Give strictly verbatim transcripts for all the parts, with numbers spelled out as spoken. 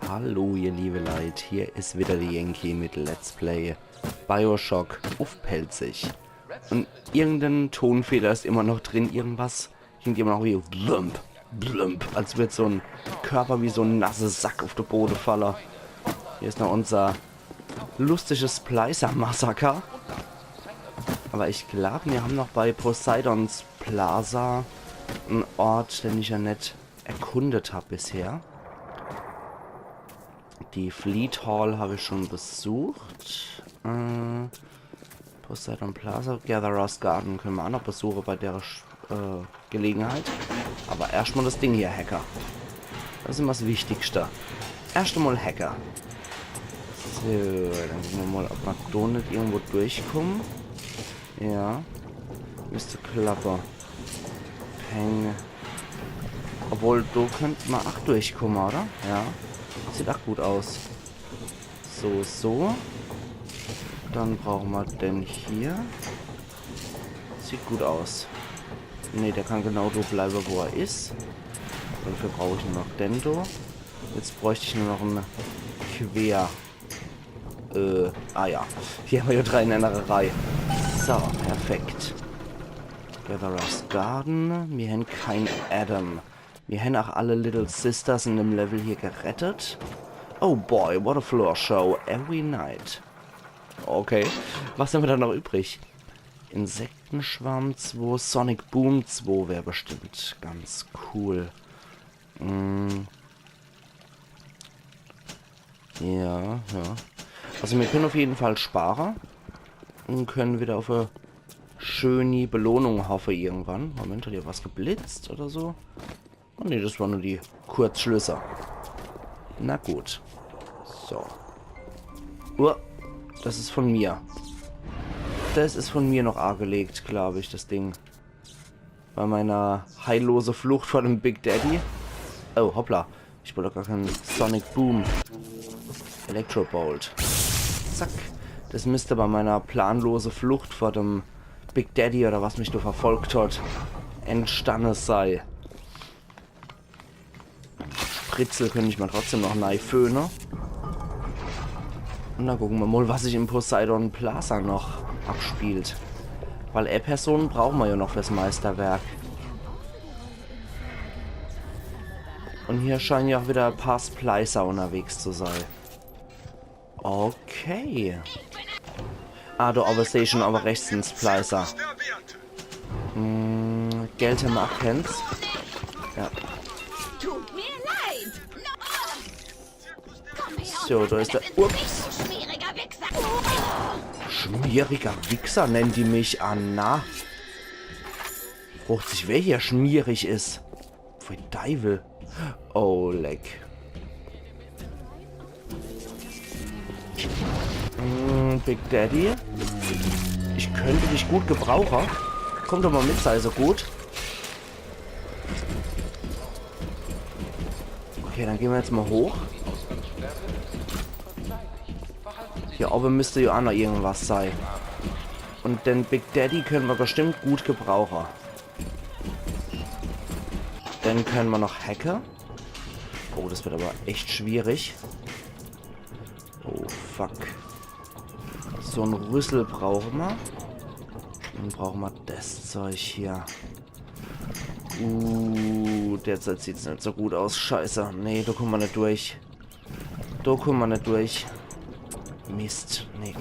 Hallo, ihr liebe Leit, hier is wieder de Yankee mit Let's Play BioShock uff Pälzisch. Un irgend en Tonfehler is immer noch drin, irgendwas klingt immer noch wie blump, blump, als würd so en Körper wie so en nasse Sack uff de Bode falle. Hier is noch unser lustiges Splicer-Massaker. Aber ich glaub, mir ham noch bei Poseidon's Plaza en Ort, den ich ja net erkundet hab bisher. Die Fleet Hall hab ich schon besucht. Äh, Poseidon Plaza, Gatherer's Garden könne mer auch noch besuche bei der Sch- äh, Gelegenheit. Aber erscht mal das Ding hier hacke. Das is immer das Wichtigste. Erscht mal hacke. So, dann gucke mer mal, ob mer do net irgendwo durchkumme. Ja. Müsst klappe. Peng. Obwohl, do könnt mer auch durchkumme, oder? Ja. Sieht auch gut aus. So, so. Dann brauche mer den hier. Sieht gut aus. Nee, der kann genau do bleibe, wo er is. Dafür brauch ich nur noch den do. Jetzt bräucht ich nur noch en Quer. Äh, ah ja. Hier ham mer ja drei in einer Reih. So, perfekt. Gatherer's Garden. Mir hen kein Adam. Mir hen auch alle Little Sisters in dem Level hier gerettet. Oh boy, what a floor show every night. Okay, was ham mer da noch übrig? Insektenschwarm zwei, Sonic Boom zwei wär bestimmt ganz cool. Mm. Ja, ja. Also mir könne auf jeden Fall spare un könne wieder auf e schöni Belohnung hoffe irgendwann. Moment, hat hier was geblitzt oder so? Oh nee, das war nur die Kurzschlüsse. Na gut. So. Uah, das is von mir. Das is von mir noch agelegt, glaub ich, das Ding. Bei meiner heillose Flucht vor dem Big Daddy. Oh, hoppla. Ich wollt doch gar kein Sonic Boom. Electrobolt. Zack. Das müsst bei meiner planlose Flucht vor dem Big Daddy oder was mich do verfolgt hat, entstanne sei. Spritzel könnt ich mer trotzdem noch nei föhne. Un dann gucke mer mal, was sich im Poseidon Plaza noch abspielt. Weil e Person brauche mer ja noch fürs Meisterwerk. Un hier scheine ja auch wieder e paar Splicer unterwegs zu sei. Okay. Ah, do owwe seh ich schon, owwe rechts sin Splicer. Hm, Geld hämmer ach kens. Ja. Tut mir leid. Komm her. So, do is der. Du Ups. schmieriger Wichser. Schmieriger Wichser nennen die mich. Ah, na. Fragt sich, wer hier schmierig is. Pfui Deiwel. Oh, leck. Mm, Big Daddy. Ich könnt dich gut gebrauche. Komm doch mal mit, sei so gut. Okay, dann gehn mer jetzt mal hoch. Hier owwe müsst ja auch noch irgendwas sei. Un den Big Daddy könne mer bestimmt gut gebrauche. Den könne mer noch hacke. Oh, das wird aber echt schwierig. Oh, fuck. So en Rüssel brauche mer. Dann brauche mer das Zeug hier. Uh, derzeit sieht's net so gut aus. Scheiße. Nee, do kumme mer net durch. Do kumme mer net durch. Mist. Nee.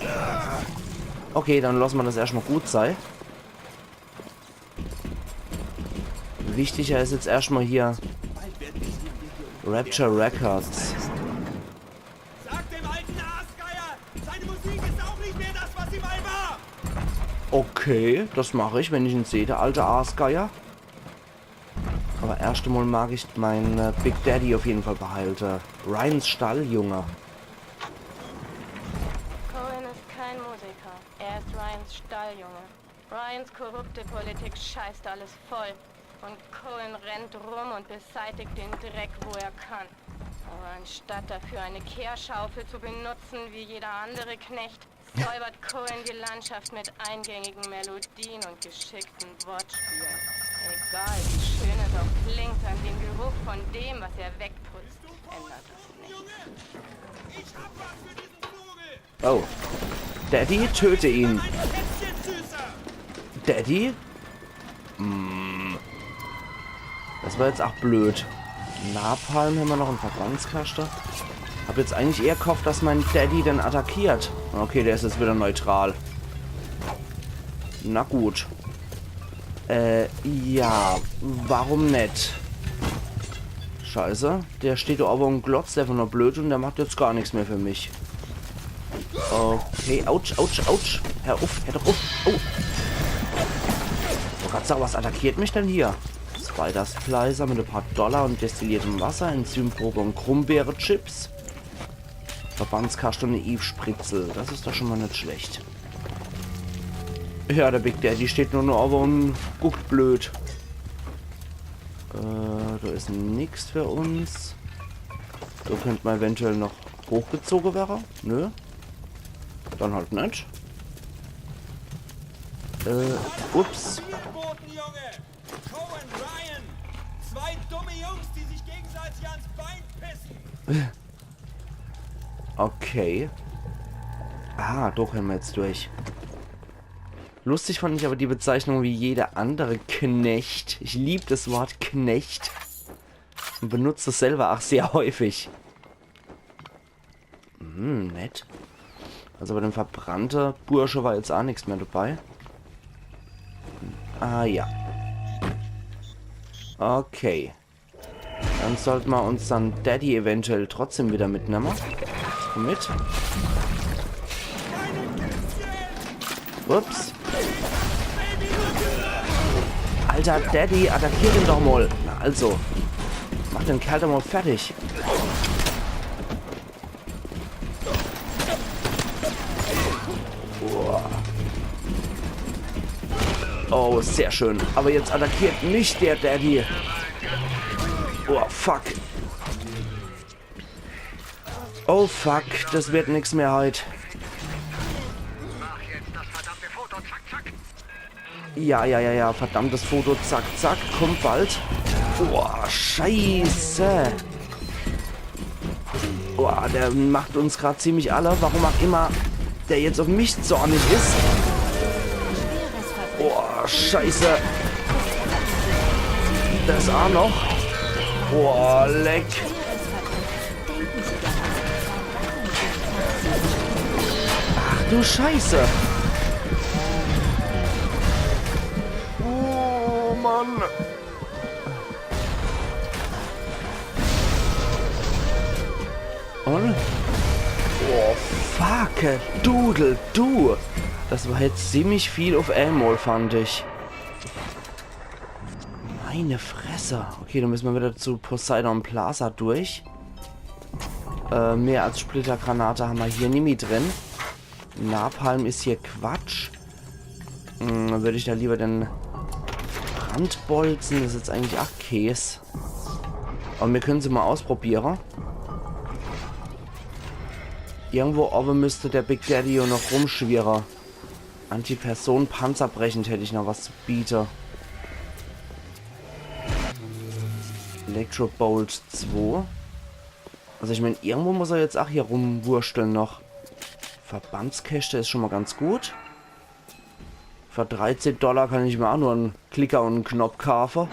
Okay, dann losse mer das erscht mal gut sei. Wichtiger is jetzt erscht mal hier Rapture Records. Sag dem alten Aasgeier, seine Musik ist auch nicht mehr das, was sie mal war. Okay, das mach ich, wenn ich en seh, der alte Aasgeier. Aber erscht mal mag ich mein äh, Big Daddy auf jeden Fall behalte. Ryans Stalljunge. Cohen ist kein Musiker. Er ist Ryans Stalljunge. Ryans korrupte Politik scheißt alles voll. Und Cohen rennt rum und beseitigt den Dreck, wo er kann. Aber anstatt dafür eine Kehrschaufel zu benutzen wie jeder andere Knecht, säubert Cohen die Landschaft mit eingängigen Melodien und geschickten Wortspielen. Egal, wie schön es auch klingt, an dem Geruch von dem, was er wegputzt, ändert es nichts. Oh. Daddy, töte ihn. Daddy? Hm. Das war jetzt ach blöd. Napalm hämmer noch, en Verbandskaschte. Hab jetzt eigentlich eher gehofft, dass mein Daddy den attackiert. Okay, der is jetzt wieder neutral. Na gut. Äh, ja, warum net? Scheiße, der steht do awwer un glotzt einfach nur blöd un der macht jetzt gar nix mehr für mich. Okay, autsch, autsch, autsch. Hör uff, hör doch uff. Oh. Ich wollt grad sage, was attackiert mich denn hier? Spider Splicer mit e paar Dollar un destilliertem Wasser, Enzymprobe un Grumbeere-Chips. Verbandskaschte un e Eve-Spritzel. Das is doch schon mal net schlecht. Ja, der Big Daddy steht nur noch awwer un guckt blöd. Äh, do is nix für uns. Do könnt mer eventuell noch hochgezoge werre. Nö. Dann halt net. Äh, ups. Idioten, Junge! Cohen, Ryan! Zwei dumme Jungs, die sich gegenseitig ans Bein pissen! Okay. Ah, do könne mer jetzt durch. Lustig fand ich aber die Bezeichnung wie jeder andere Knecht. Ich lieb das Wort Knecht. Un benutz es selber ach sehr häufig. Hm, nett. Also bei dem verbrannte Bursche war jetzt ach nix mehr dabei. Ah ja. Okay. Dann sollt mer unsern Daddy eventuell trotzdem wieder mitnemme. Komm mit. Ups. Alter, Daddy, attackier den doch mal. Na also. Mach den Kerl doch mal fertig. Boah. Oh, sehr schön. Aber jetzt attackiert mich der Daddy. Oh, fuck. Oh, fuck. Das wird nix mehr heut. Ja, ja, ja, ja. Verdammtes Foto. Zack, zack. Kommt bald. Boah, scheiße. Boah, der macht uns grad ziemlich alle. Warum auch immer der jetzt auf mich zornig is. Boah, scheiße. Das auch noch. Boah, leck. Ach du Scheiße. Oh, Mann. Und? Oh, fuck. Dudel, du. Das war jetzt ziemlich viel auf einmal, fand ich. Meine Fresse. Okay, dann müssen wir wieder zu Poseidon Plaza durch. Äh, mehr als Splittergranate haben wir hier nimmi drin. Napalm is hier Quatsch. Hm, dann würd ich da lieber den Brandbolzen, das is jetzt eigentlich ach Käs. Aber wir können se mal ausprobiere. Irgendwo oben müsste der Big Daddy jo noch rumschwirre. Anti-Person-Panzerbrechend hätt ich noch was zu biete. Electrobolt zwei. Also ich mein, irgendwo muss er jetzt ach hier rumwurschteln noch. Verbandskäschte is schon mal ganz gut. Für dreizehn Dollar kann ich mir ach nur en Klicker und en Knopp kaafe.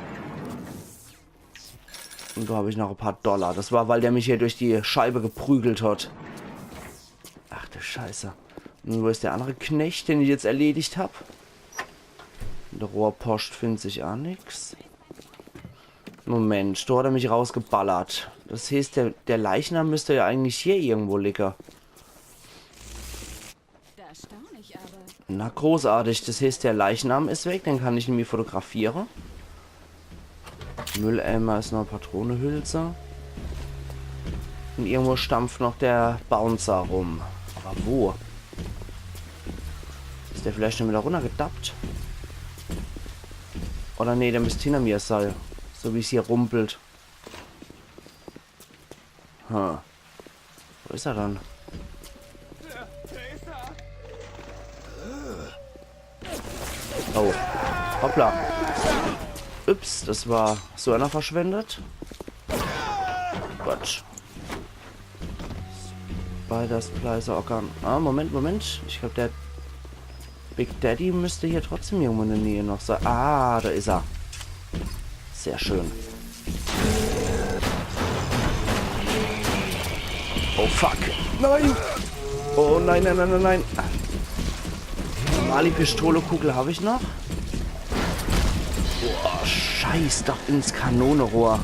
Und da hab ich noch e paar Dollar. Das war, weil der mich hier durch die Scheibe geprügelt hat. Ach du Scheiße. Und wo is der andere Knecht, den ich jetzt erledigt hab? In der Rohrpost findet sich ach nix. Moment, da hat er mich rausgeballert. Das heißt, der, der Leichnam müsste ja eigentlich hier irgendwo liegen. Da staun ich aber. Na, großartig. Das heißt, der Leichnam is weg, den kann ich nämlich fotografiere. Mülleimer is noch e Patronehülse. Und irgendwo stampft noch der Bouncer rum. Aber wo? Is der vielleicht schon wieder runtergedappt? Oder nee, der müsst hinter mir sein. So wie's hier rumpelt. Hm. Wo is er dann? Oh. Hoppla. Ups, das war so einer verschwendet. Gott. Bei das Pleißer Organ. Ah, Moment, Moment. Ich glaab, der Big Daddy müsst hier trotzdem irgendwo in der Näh noch sei. Ah, do is er. Sehr schön. Oh fuck. Nein! Oh nein, nein, nein, nein, nein. Normali Pistole, Kugel hab ich noch. Boah, scheiß doch ins Kanonerohr.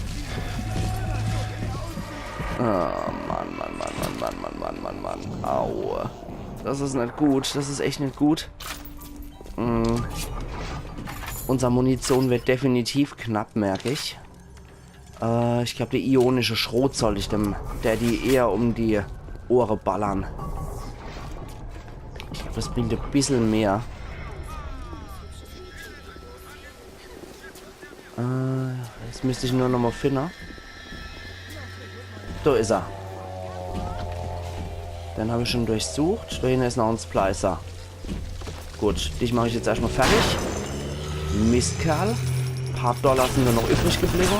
Oh Mann, Mann, Mann. Au. Das is net gut. Das is echt net gut. Mm. Unser Munition wird definitiv knapp, merk ich. Äh, ich glaab, der ionische Schrot sollt ich dem Daddy eher um die Ohre ballern. Ich glaab, das bringt e bissel mehr. Äh, jetzt müsst ich nur noch mol finne. Do is er. Den hab ich schon durchsucht. Do hinne is noch en Splicer. Gut, dich mach ich jetzt erscht mol fertig. Mistkerl. Paar Dollar sin nur noch übrig gebliwwe.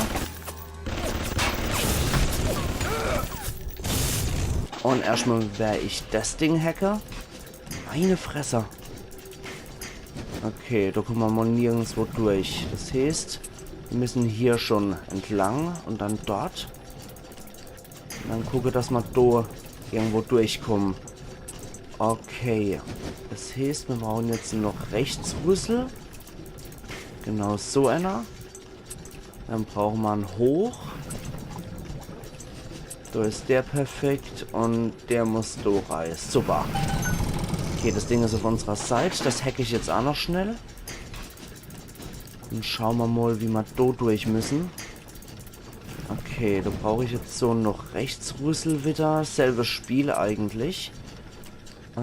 Un erscht mol wer ich das Ding hacke. Meine Fresse. Okay, do kumme mer mol nirgendswo durch. Das heeßt, mir müsse hier schon entlang un dann dort. Un dann gucke, dass mer do irgendwo durchkumme. Okay. Das heeßt, mir brauche jetzt noch Rechtsrüssel. Genau so einer. Dann brauche mer en hoch. Do is der perfekt un der muss do rei. Super. Okay, das Ding is uff unserer Seit. Das hack ich jetzt aa noch schnell. Un schaue mer mol, wie mer do durch müsse. Okay, do brauch ich jetzt so noch Rechtsrüssel wieder. Selbe Spiel eigentlich. Äh,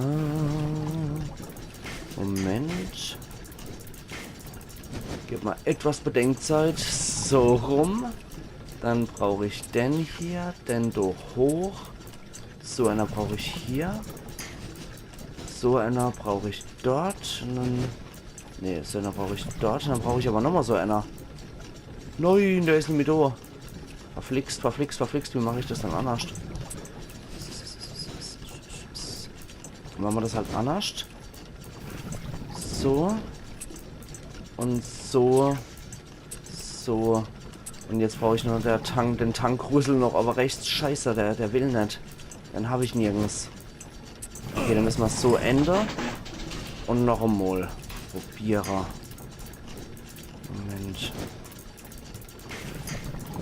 Moment. Gib mol etwas Bedenkzeit. So rum. Dann brauch ich den hier, den do hoch. So einer brauch ich hier. So einer brauch ich dort. Un dann, nee, so einer brauch ich dort. Un dann brauch ich awwer nochmol so einer. Nein, der is net mehr do. Verflixt, verflixt, verflixt. Wie mach ich das dann annerscht? Mache mer das halt annerscht. So. Un so. So. Un jetzt brauch ich nur der Tank, den Tankrüssel noch, awwer rechts, scheiße, der, der will net. Den hab ich nirgends. Okay, dann müsse mer so Ende. Un noch emol probiere. Moment.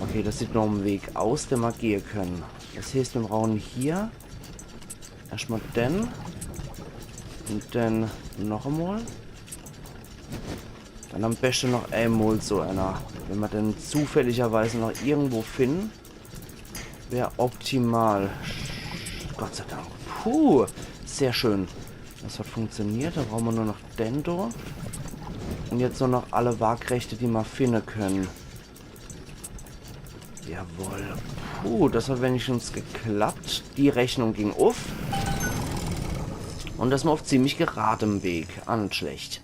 Okay, das sieht noch en Weg aus, den mer gehe könne. Das heeßt, mir brauche hier erscht mol den. Un dann noch emol. Dann am beschte noch emol so einer. Wenn mer den zufälligerweise noch irgendwo finne, wär optimal. Gott sei Dank. Puh, sehr schön. Das hat funktioniert. Do brauche mer nur noch den do. Un jetzt nur noch alle Waagrechte, die mer finne könne. Jawohl. Puh, das hat wenigstens geklappt. Die Rechnung ging uff. Un das mol uff ziemlich geradem Weg. Aa net schlecht.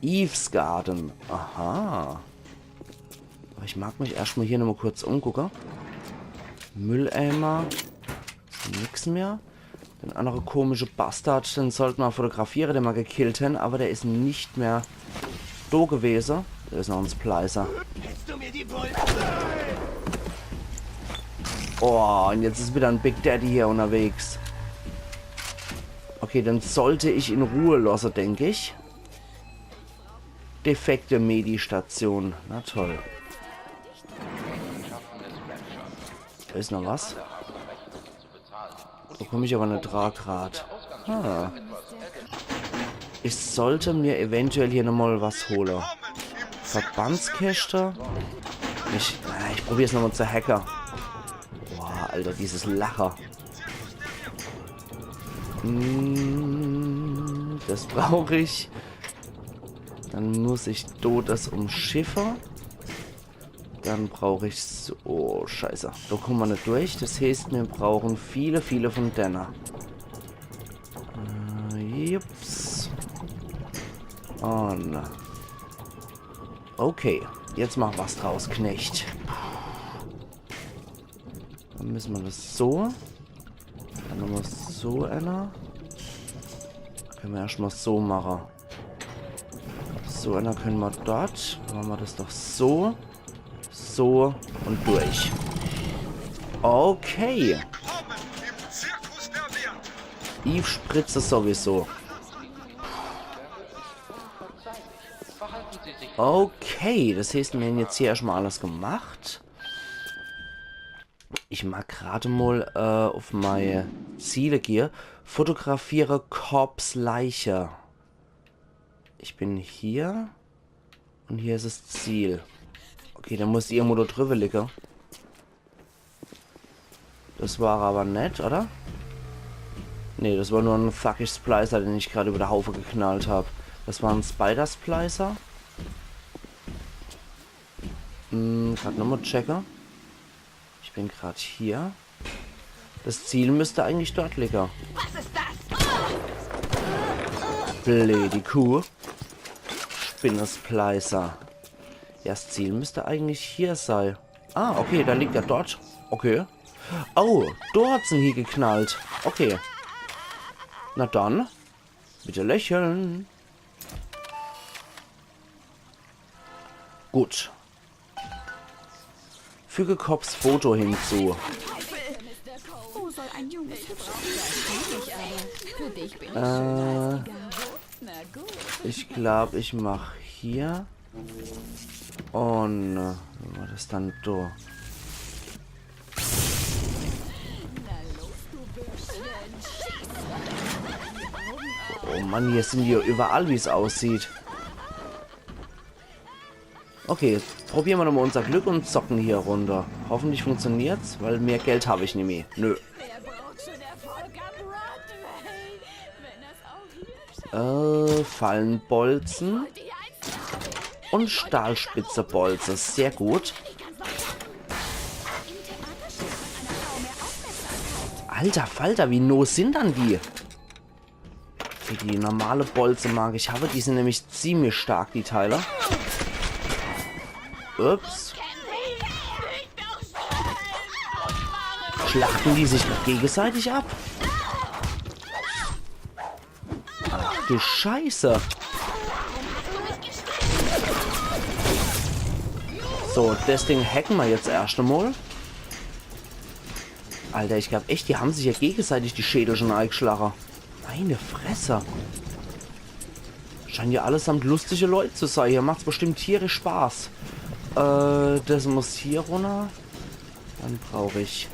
Eve's Garden. Aha. Awwer ich mag mich erscht mol hier nochmol kurz umgucke. Mülleimer. Nix mehr. Den annere komische Bastard, den sollt mer fotografiere, den mer gekillt hen, awwer der is net mehr do gewese. Do is noch en Splicer. Oh, un jetzt is wieder en Big Daddy hier unnerwegs. Okay, den sollt ich in Ruh losse, denk ich. Defekte Medi-Station. Na toll. Do is noch was. Do kumm ich awwer net dra grad. Ah. Ich sollt mer eventuell hier nochmol was hole. Verbandskeschte. Ich, ah, ich probier's nochmol zu hacke. Boah, Alter, dieses Lache. Mm, das brauch ich. Dann muss ich do das umschiffe. Dann brauch ich so, oh, scheiße. Do kumme mer net durch. Das heeßt, mir brauche viele, viele vun denne. Äh, jups. Un okay, jetzt mach was draus, Knecht. Dann müsse mer das so. Dann nochmal so einer. Könne mer erscht mal so mache. So einer könne mer dort. Mache mer das doch so. So und durch. Okay. Eve spritze sowieso. Okay, das heeßt, mir hän jetzt hier erscht mal alles gemacht. Ich mag grad mal äh, auf mei Ziele gehe. Fotografiere Cobbs Leiche. Ich bin hier. Und hier is das Ziel. Okay, dann muss die irgendwo do driwwe liege. Das war aber net, oder? Nee, das war nur en fucking Splicer, den ich grad über de Haufe geknallt hab. Das war en Spider-Splicer. Hm, grad nochmal checke. Ich bin grad hier. Das Ziel müsst eigentlich dort liege. Was ist das? Blödi Kuh. Spinnesplicer. Ja, das Ziel müsst eigentlich hier sei. Ah, okay, da liegt er dort. Okay. Oh, do hat se hie geknallt. Okay. Na dann. Bitte lächeln. Gut. Füge Cobbs Foto hinzu. Wo soll ein junges, hübsches Für dich bin ich Äh, schöner als die Garo. Na gut. Ich glaub, ich mach hier. Und äh, wie war das dann do? Oh Mann, hier sind die ja überall, wie's aussieht. Okay, probiere mer nochmal unser Glück und zocken hier e Runde. Hoffentlich funktioniert's, weil mehr Geld hab ich nimmi. Nö. Wer braucht schon Erfolg am Broadway? Wenn das auch hier Äh, Fallenbolzen die einzige und Stahlspitzebolze. Sehr gut. Alter Falter, wie no sind dann die? Okay, die normale Bolze mag ich habe, die sind nämlich ziemlich stark, die Teile. Ups. Schlachten die sich gegenseitig ab? Ach du Scheiße. So, das Ding hacken mer jetzt erscht emol. Alter, ich glaub echt, die haben sich ja gegenseitig die Schädel schon eingeschlagen. Meine Fresse. Scheint ja allesamt lustige Leute zu sein. Hier macht's bestimmt tierisch Spaß. Äh, das muss hier runter. Dann brauch ich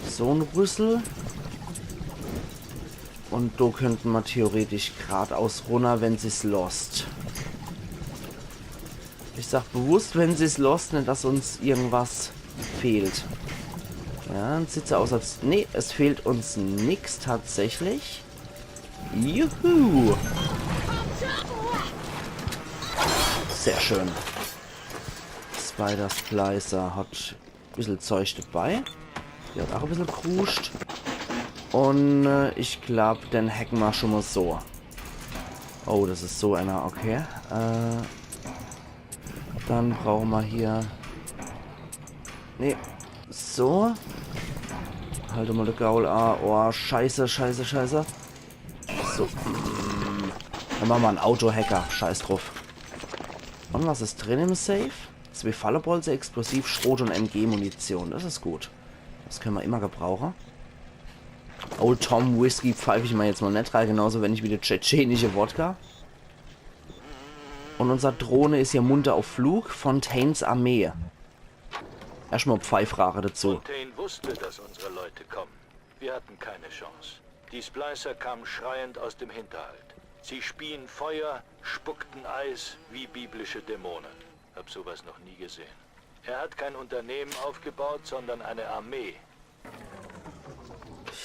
so en Rüssel. Und do könnte mer theoretisch gradaus runter, wenn sich's lost. Ich sag bewusst, wenn sich's lost, net dass uns irgendwas fehlt. Ja, dann sieht's aus, als... Nee, es fehlt uns nix tatsächlich. Juhu! Sehr schön. Spider-Splicer hat bissel Zeug dabei. Die hat auch bissel Kruscht. Und äh, ich glaub, den hacken mer schon mal so. Oh, das is so einer, okay. Äh, dann brauche mer hier... Nee, so. Halt mal de Gaul. Ah, oh, scheiße, scheiße, scheiße. So. Mm. Dann mache mer en Autohacker. Scheiß drauf. Und was is drin im Safe? Zwei Fallebolze, Explosivschrot und M G-Munition. Das is gut. Das könne mer immer gebrauche. Old Tom Whisky pfeif ich mer jetzt mal net rein, genauso wenig wie de tschetschenische Wodka. Und unser Drohne is hier munter auf Flug. Fontaines Armee. Erstmal Pfeifrage dazu. Fontaine wusste, dass unsere Leute kommen. Wir hatten keine Chance. Die Splicer kamen schreiend aus dem Hinterhalt. Sie spien Feuer, spuckten Eis wie biblische Dämonen. Hab sowas noch nie gesehen. Er hat kein Unternehmen aufgebaut, sondern eine Armee.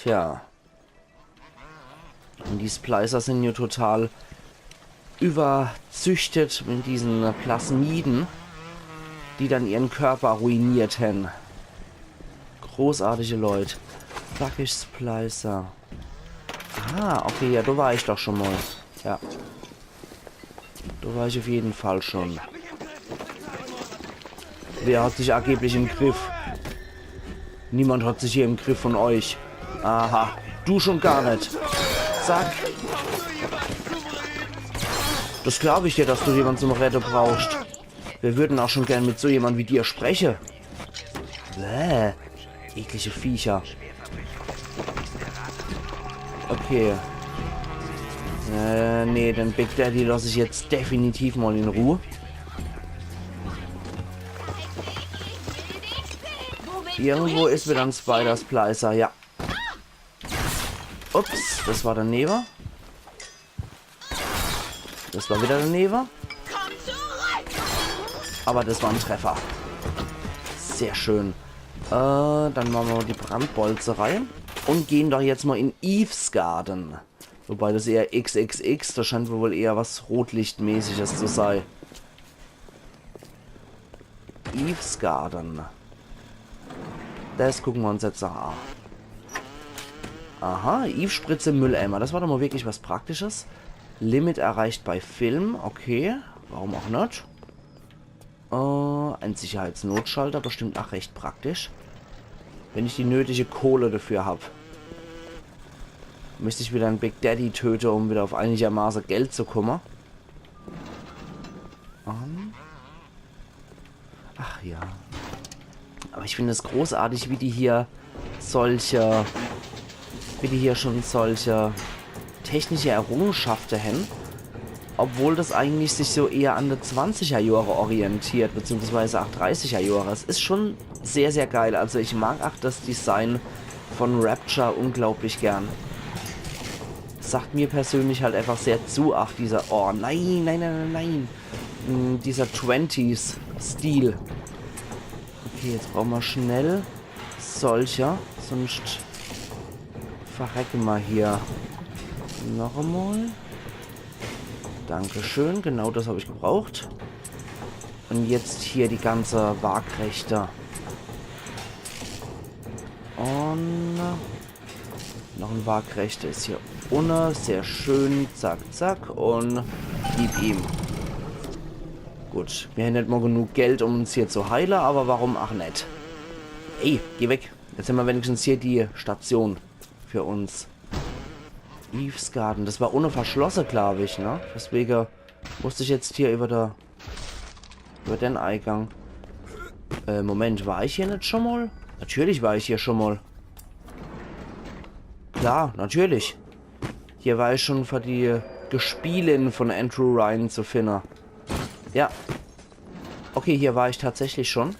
Tja. Und die Splicer sind ja total überzüchtet mit diesen Plasmiden, die dann ihren Körper ruiniert hän. Großartige Leute. Fucking Splicer. Ah, okay, ja, da war ich doch schon mal. Ja. Da war ich auf jeden Fall schon. Wer hat sich angeblich im Griff? Niemand hat sich hier im Griff von euch. Aha, du schon gar net. Zack. Das glaub ich dir, dass du jemand zum Rette brauchst. Wir würden auch schon gern mit so jemand wie dir sprechen. Bäh, eklige Viecher. Okay. Äh, nee, den Big Daddy lass ich jetzt definitiv mal in Ruhe. Irgendwo ist wieder ein Spider-Splicer, ja. Ups, das war daneben. Das war wieder daneben. Aber das war ein Treffer. Sehr schön. Äh, dann machen wir mal die Brandbolze rein. Und gehen doch jetzt mal in Eve's Garden. Wobei das eher X X X, das scheint wohl eher was Rotlichtmäßiges zu sein. Eve's Garden. Das gucken wir uns jetzt noch an. Aha, Eve-Spritze, Mülleimer. Das war doch mal wirklich was Praktisches. Limit erreicht bei Film. Okay, warum auch nicht? Äh, ein Sicherheitsnotschalter, bestimmt auch recht praktisch. Wenn ich die nötige Kohle dafür hab. Müsste ich wieder einen Big Daddy töten, um wieder auf einigermaßen Geld zu kommen. Ähm. Ach ja. Aber ich finde es großartig, wie die hier solche, wie die hier schon solche technische Errungenschaften haben. Obwohl das eigentlich sich so eher an de zwanziger Jahre orientiert, beziehungsweise auch dreißiger Jahre. Es ist schon sehr, sehr geil. Also ich mag auch das Design von Rapture unglaublich gern. Sagt mir persönlich halt einfach sehr zu, ach, dieser, oh, nein, nein, nein, nein, nein. Hm, dieser Twenties-Stil. Okay, jetzt brauchen wir schnell solcher, sonst verrecken wir hier. Noch einmal. Dankeschön, genau das habe ich gebraucht. Und jetzt hier die ganze Waagrechte. Und noch ein Waagrechte ist hier unne. Sehr schön. Zack, zack. Und gib ihm. Gut, wir haben nicht mal genug Geld, um uns hier zu heilen, aber warum auch nicht? Ey, geh weg. Jetzt haben wir wenigstens hier die Station für uns. Eve's Garden. Das war unne verschlossen, glaube ich, ne? Deswegen musste ich jetzt hier über der, über den Eingang. Äh, Moment, war ich hier nicht schon mal? Natürlich war ich hier schon mal. Klar, natürlich. Hier war ich schon für die Gespielin von Andrew Ryan zu finden. Ja. Okay, hier war ich tatsächlich schon.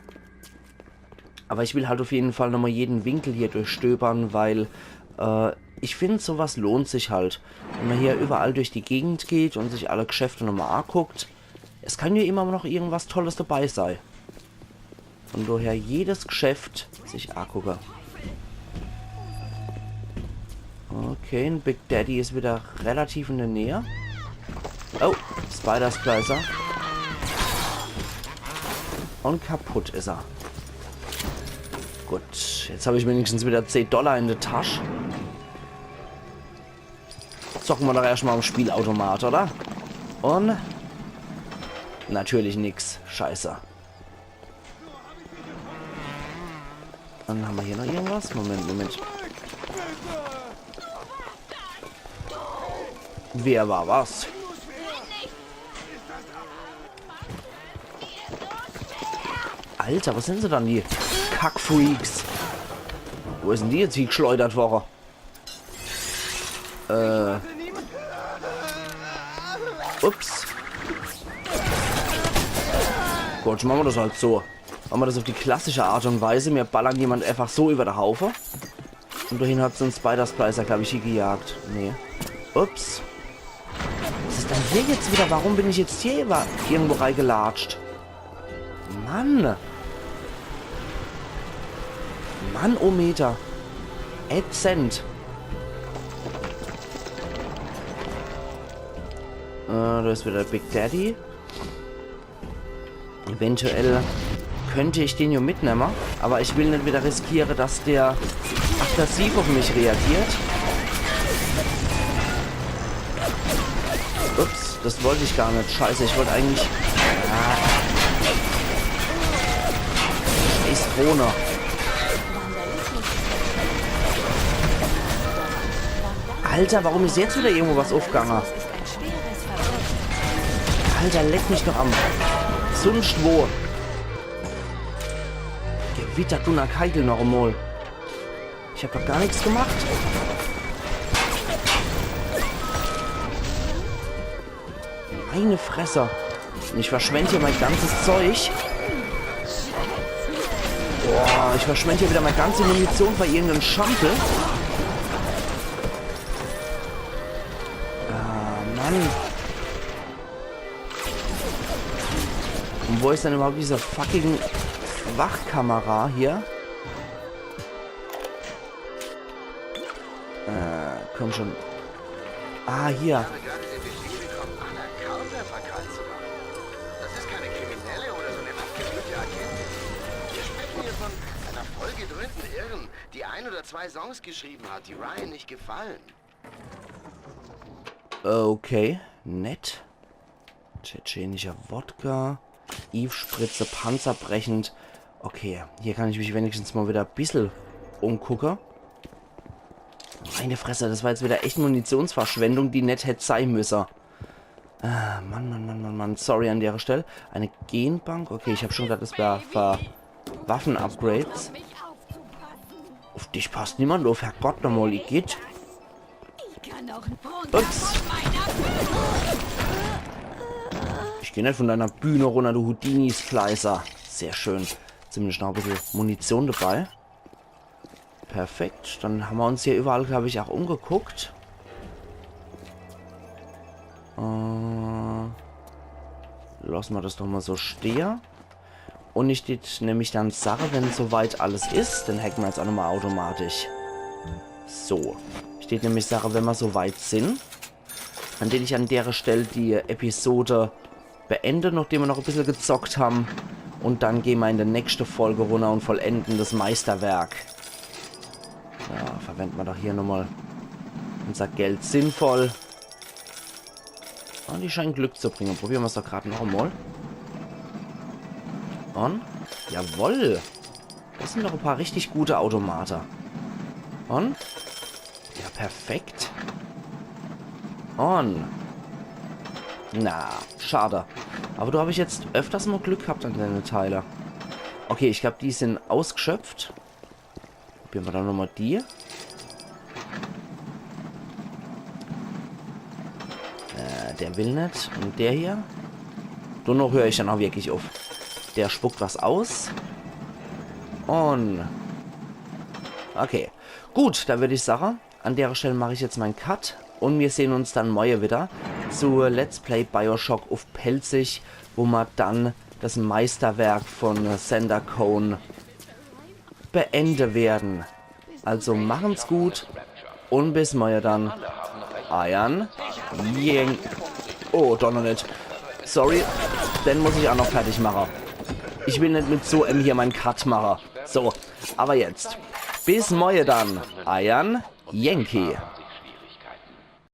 Aber ich will halt auf jeden Fall nochmal jeden Winkel hier durchstöbern, weil, äh, ich finde, sowas lohnt sich halt. Wenn man hier überall durch die Gegend geht und sich alle Geschäfte nochmal anguckt, es kann ja immer noch irgendwas Tolles dabei sein. Von daher jedes Geschäft sich angucken. Okay, ein Big Daddy ist wieder relativ in der Nähe. Oh, Spider Splicer. Und kaputt ist er. Gut, jetzt habe ich wenigstens wieder zehn Dollar in der Tasche. Zocken wir doch erstmal am Spielautomat, oder? Und natürlich nix. Scheiße. Dann haben wir hier noch irgendwas. Moment, Moment. Wer war was? Alter, was sind sie dann, die Kackfreaks? Wo ist denn die jetzt hingeschleudert worden? Äh. Ups. Gut, machen wir das halt so. Machen wir das auf die klassische Art und Weise. Wir ballern jemand einfach so über den Haufe. Und dahin hat so ein Spider Splicer, glaube ich, hier gejagt. Nee. Ups. Was ist denn hier jetzt wieder? Warum bin ich jetzt hier über irgendwo reingelatscht? Mann. Mann, oh Meter. Ätzend. Äh, da ist wieder der Big Daddy. Eventuell könnte ich den hier mitnehmen, aber ich will nicht wieder riskieren, dass der aggressiv auf mich reagiert. Ups, das wollte ich gar nicht. Scheiße, ich wollte eigentlich... Ah. Scheiß Drohne. Alter, warum is jetzt wieder irgendwo was uffgange? Alter, leck mich doch am. Sunscht wo. Gewitter, Dunner, Keitel noch emol. Ich hab doch gar nix gemacht. Meine Fresse. Und ich verschwend hier mein ganzes Zeug. Boah, ich verschwend hier wieder meine ganze Munition bei irgendeinem Schampel. Ah, Mann. Und wo is denn überhaupt diese fucking Wachkamera hier? Äh, komm schon. Ah, hier. Ich habe gerade den Befehl bekommen, Anna Carter verkalt zu machen. Das ist keine Kriminelle oder so eine abgebrühte Agentin. Wir sprechen hier von einer vollgedröhnten Irren, die ein oder zwei Songs geschrieben hat, die Ryan nicht gefallen. Okay, nett. Tschetschenischer Wodka. Eve-Spritze, panzerbrechend. Okay, hier kann ich mich wenigstens mal wieder e bissel umgucke. Meine Fresse, das war jetzt wieder echt Munitionsverschwendung, die net hätt sei müsse. Ah, Mann, Mann, Mann, Mann, Mann. Sorry an dere Stell. Eine Genbank. Okay, ich hab schon gedacht, das wär für Waffen-Upgrades. Uff dich passt niemand uff, Herrgott nochmal, Igitt. Ups. Ich geh net von deiner Bühne runner, du Houdini-Splicer. Sehr schön. Zumindest noch e bissel Munition dabei. Perfekt. Dann hammer uns hier überall, glaub ich, auch umgeguckt. Äh, lass mer das doch mal so stehe. Und ich tät nämlich dann sage, wenn soweit alles is, dann hacke mer jetzt auch nochmal automatisch. So. Ich tät nämlich sage, wenn mer soweit sin, dann tät ich an dere Stell die Episode beende, nachdem mer noch e bissel gezockt ham. Und dann geh mer in de nächste Folge runner und vollenden das Meisterwerk. Ja, verwend mer doch hier nochmal unser Geld sinnvoll. Und die scheinen Glück zu bringen. Probiere mer's doch grad noch emol. Und? Jawoll! Das sin doch e paar richtig gute Automate. Und? Ja, perfekt. Und? Na, schade. Aber do hab ich jetzt öfters mal Glück gehabt an dene Teile. Okay, ich glaub, die sin ausgeschöpft. Probiere mer dann nochmal die. Äh, der will net. Und der hier? Donoh hör ich dann auch wirklich uff. Der spuckt was aus. Und... Okay. Gut, dann würd ich sage, an dere Stell mach ich jetzt mein Cut. Und mir sehn uns dann morje wieder zu Let's Play BioShock uff Pälzisch, wo mer dann das Meisterwerk von Sander Cohn beende werden. Also machen's gut und bis morje dann. Eiern Jeng. Oh, doch noch net. Sorry, den muss ich auch noch fertig mache. Ich will net mit so em hier mein Cut mache. So, aber jetzt. Bis morje dann. Eiern Yankee.